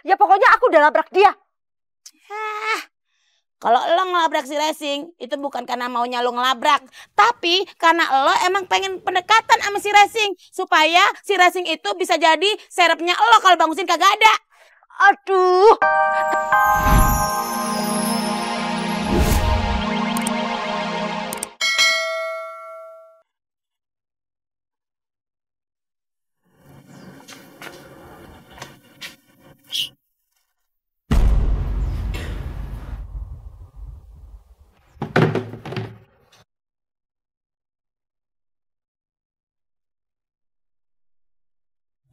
Ya pokoknya aku udah labrak dia. Kalau lo ngelabrak si Racing, itu bukan karena maunya lo ngelabrak. Tapi karena lo emang pengen pendekatan sama si Racing. Supaya si Racing itu bisa jadi serepnya lo kalau Bang Husin kagak ada. Aduh.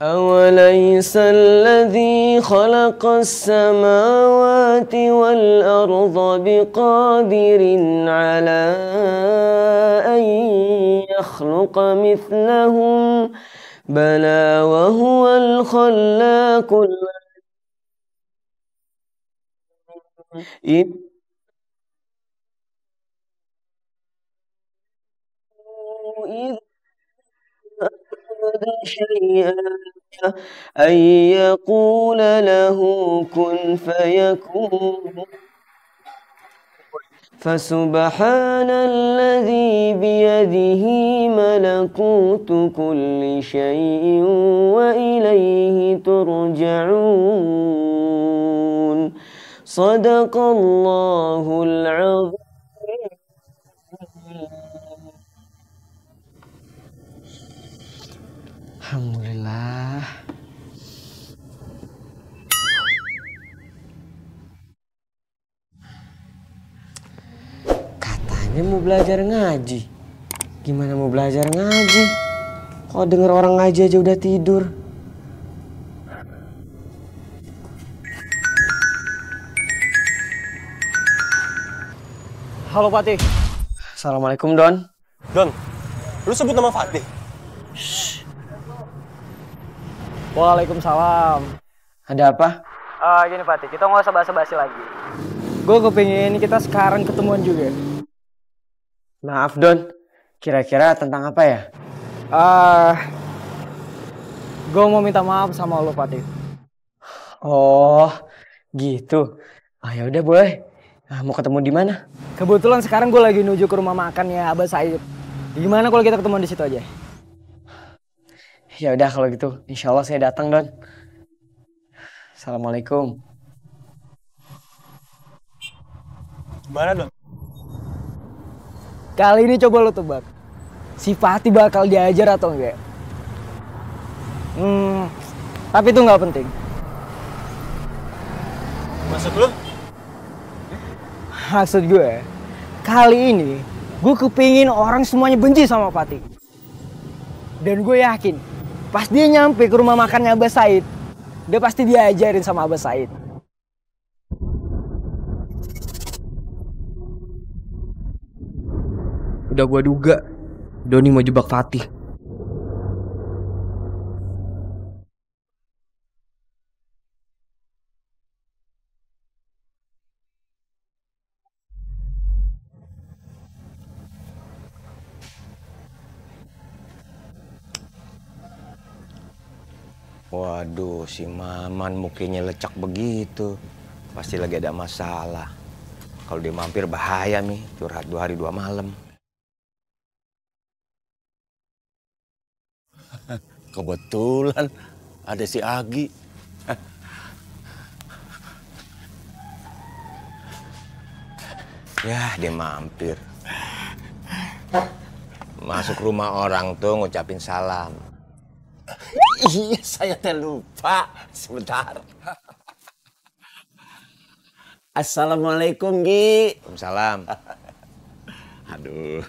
أوليس الذي خلق السماوات والأرض بقادر على أن يخلق مثلهم بلى وهو الخلاق العليم إذ أراد شيئا أن يقول له كن فيكون فسبحان الذي بيده ملكوت كل شيء وإليه ترجعون صدق الله العظيم. Alhamdulillah. Katanya mau belajar ngaji. Gimana mau belajar ngaji? Kok denger orang ngaji aja udah tidur? Halo Fatih. Assalamualaikum Don. Don, lu sebut nama Fatih? Waalaikumsalam. Ada apa? Gini Fatih, kita nggak usah basa-basi lagi. Gue kepingin kita sekarang ketemuan juga. Maaf Don, kira-kira tentang apa ya? Gue mau minta maaf sama lo Fatih. Oh, gitu. Ya udah boleh. Mau ketemu di mana? Kebetulan sekarang gue lagi menuju ke rumah makannya Abah Said. Gimana kalau kita ketemuan di situ aja? Ya udah kalau gitu, insya Allah saya datang Don. Assalamualaikum. Gimana Don? Kali ini coba lo tebak, si Fatih bakal diajar atau enggak? Tapi itu nggak penting. Maksud lo? Maksud gue, kali ini gue kepingin orang semuanya benci sama Fatih. Dan gue yakin, pas dia nyampe ke rumah makannya Abah Said, dia pasti diajarin sama Abah Said. Udah gua duga, Doni mau jebak Fatih. Waduh, si Maman mukanya lecak begitu. Pasti lagi ada masalah. Kalau dia mampir bahaya nih, curhat 2 hari 2 malam. Kebetulan ada si Agi. Ya, dia mampir. Masuk rumah orang tuh ngucapin salam. Iya, saya teh lupa. Sebentar. Assalamualaikum, Gi. Waalaikumsalam. Aduh.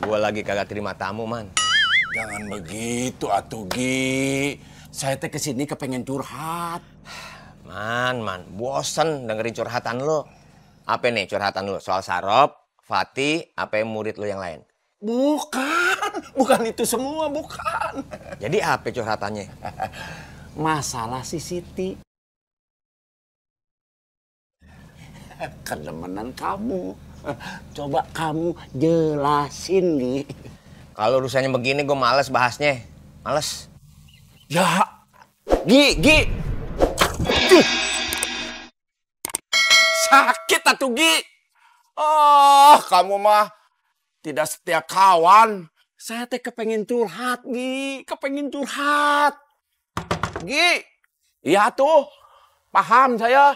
Gua lagi kagak terima tamu, Man. Jangan begitu, atuh, Gi. Saya teh kesini kepengen curhat. Man, bosen dengerin curhatan lo. Apa nih curhatan lo? Soal Sarop, Fatih, apa murid lo yang lain? Bukan itu semua, bukan. Jadi apa curhatannya? Masalah si Siti. Kedemenan kamu. Coba kamu jelasin, Gi. Kalau urusannya begini gue males bahasnya. Males. Ya, Gi. sakit atuh Gi. Oh, kamu mah tidak setia kawan. Saya teh kepengen curhat, Gi. Kepengen curhat. Gi. Iya tuh. Paham saya.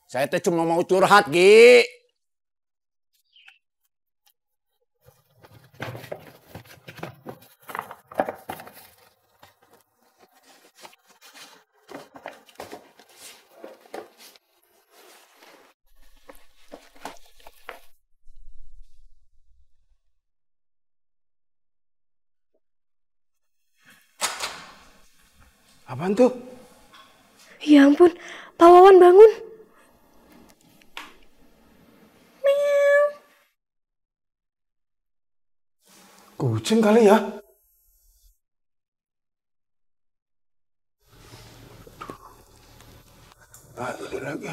Saya teh cuma mau curhat, Gi. Apaan tuh? Ya ampun, Pak Wawan bangun. Kucing kali ya? Ada lagi.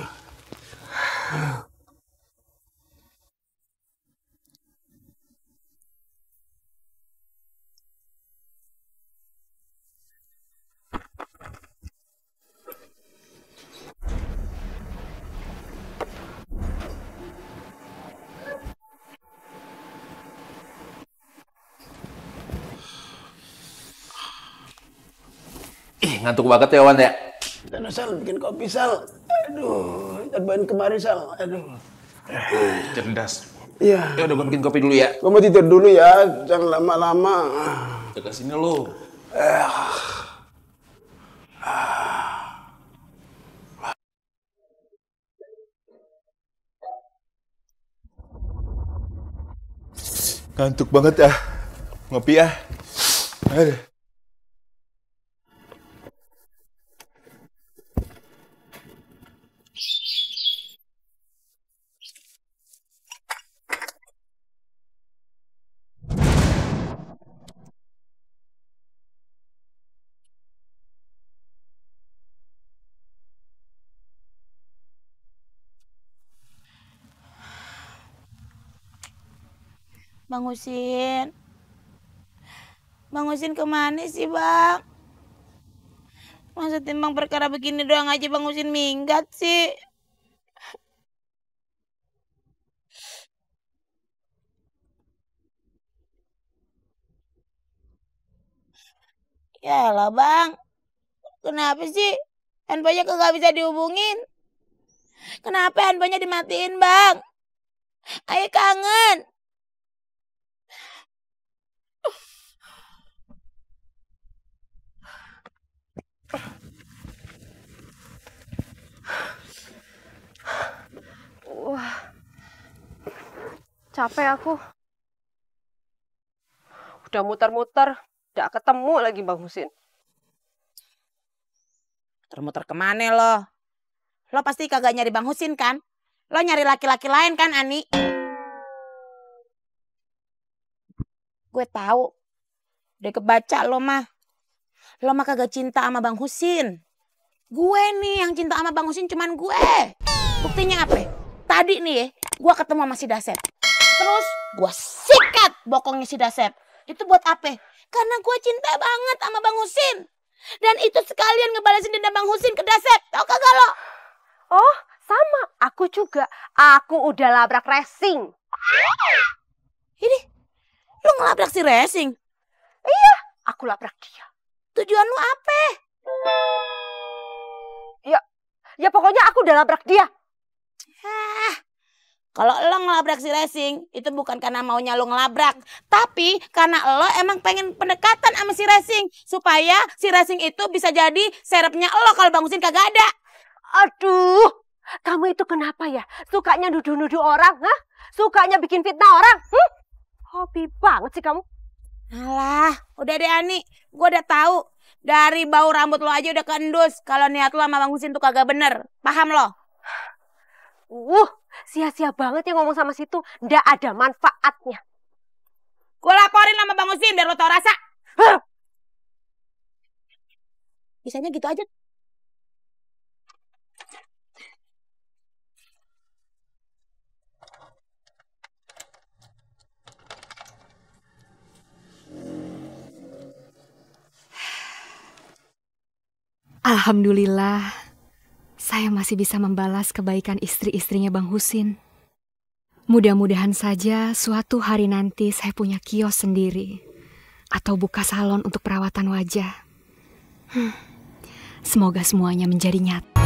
Ngantuk banget ya, Wan ya? Dan Sal bikin kopi, Sal. Aduh, terbain kemarin, Sal. Aduh. Cerdas. Iya. Ya udah, gue bikin kopi dulu ya. Gue mau tidur dulu ya, jangan lama-lama. Dekat sini lo. Ngantuk banget ya. Ngopi ya. Aduh. Bang Husin. Bang Husin kemana sih, Bang? Masa timbang perkara begini doang aja Bang Husin minggat sih? Yalah, Bang. Kenapa sih? Handphonenya kagak bisa dihubungin. Kenapa handphonenya dimatiin, Bang? Ayo kangen. Wah, capek aku. Udah muter-muter, gak ketemu lagi Bang Husin. Muter-muter kemana lo? Lo pasti kagak nyari Bang Husin kan? Lo nyari laki-laki lain kan, Ani? Gue tahu. Udah kebaca lo mah. Lo mah kagak cinta sama Bang Husin. Gue nih yang cinta sama Bang Husin cuman gue. Buktinya apa? Tadi nih ya, gue ketemu sama si Dasep. Terus gue sikat bokongnya si Dasep. Itu buat apa? Karena gue cinta banget sama Bang Husin. Dan itu sekalian ngebalesin dendam Bang Husin ke Dasep. Tau kagak lo? Oh, sama. Aku juga. Aku udah labrak racing. Ini, lo ngelabrak si racing? Iya, aku labrak dia. Tujuan lo apa? Ya pokoknya aku udah labrak dia. Kalau lo ngelabrak si racing, itu bukan karena maunya lo ngelabrak. Tapi karena lo emang pengen pendekatan sama si racing. Supaya si racing itu bisa jadi serepnya lo kalau Bang Husin kagak ada. Aduh, kamu itu kenapa ya? Sukanya nuduh-nuduh orang, hah? Sukanya bikin fitnah orang? Hobi banget sih kamu. Alah, udah deh Ani. Gue udah tahu. Dari bau rambut lo aja udah keendus. Kalau niat lo sama Bang Husin tuh kagak bener. Paham lo? Sia-sia banget ya ngomong sama situ. Nggak ada manfaatnya. Gue laporin sama Bang Husin biar lo tau rasa. Bisanya gitu aja. Alhamdulillah, saya masih bisa membalas kebaikan istri-istrinya Bang Husin. Mudah-mudahan saja suatu hari nanti saya punya kios sendiri atau buka salon untuk perawatan wajah. Semoga semuanya menjadi nyata.